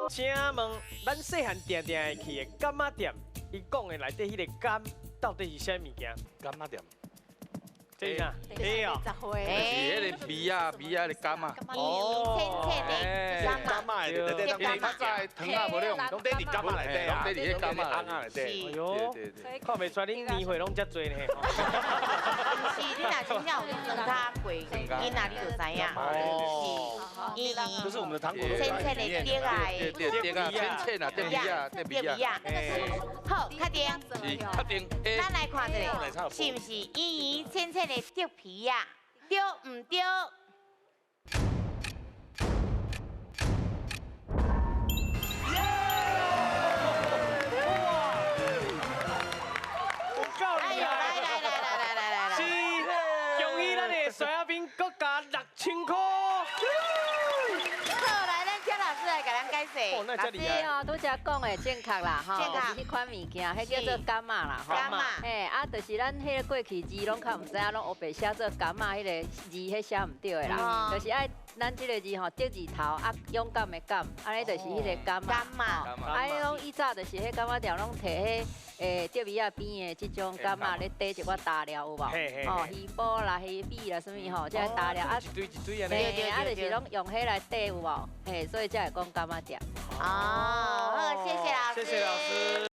請問咱細漢定定會去的柑仔店，伊講的內底彼個柑到底是啥物件？柑仔店。這是啥？欸哦，就是彼个米仔米仔的柑仔。哦，淺淺的柑仔的，對因為較早的糖仔無咧用，攏佇柑仔內底啊，攏佇彼柑仔甕仔內底。哎喲，看袂出來恁年歲攏遮濟呢。是，你若真正有裝卡過，囡仔你就知影。是，就是我們的糖果。淺淺的竹仔，對對對啊，淺淺啊，竹米仔，竹米仔。好，確定。是，確定。咱來看一下，是毋是圓圓淺淺的竹皮仔？對毋對？哎呦，來來來來來來來，是，恭喜咱的衰仔兵閣加6000塊。好，來，咱請老師來共咱解釋。哦，那遮厲害。老師哦，拄才講的正確啦，吼，就是彼款物件，彼叫做柑仔啦，吼。柑仔。嘿，啊，就是咱彼個過去字攏較毋知影，攏烏白寫做柑仔，彼个字彼寫毋對的啦，就是愛咱這个字吼，竹字頭啊，勇敢的敢，按呢就是彼个柑仔。柑仔。啊，彼攏以早就是彼柑仔店攏提彼竹米仔邊的這種柑仔咧綴一寡大料有無？哦，魚脯啦、魚米啦，啥物吼，這個大料啊，一堆一堆按呢。嘿，啊，就是攏用彼來綴有無？嘿，所以才會講柑仔店。哦，好，謝謝老師。謝謝老師。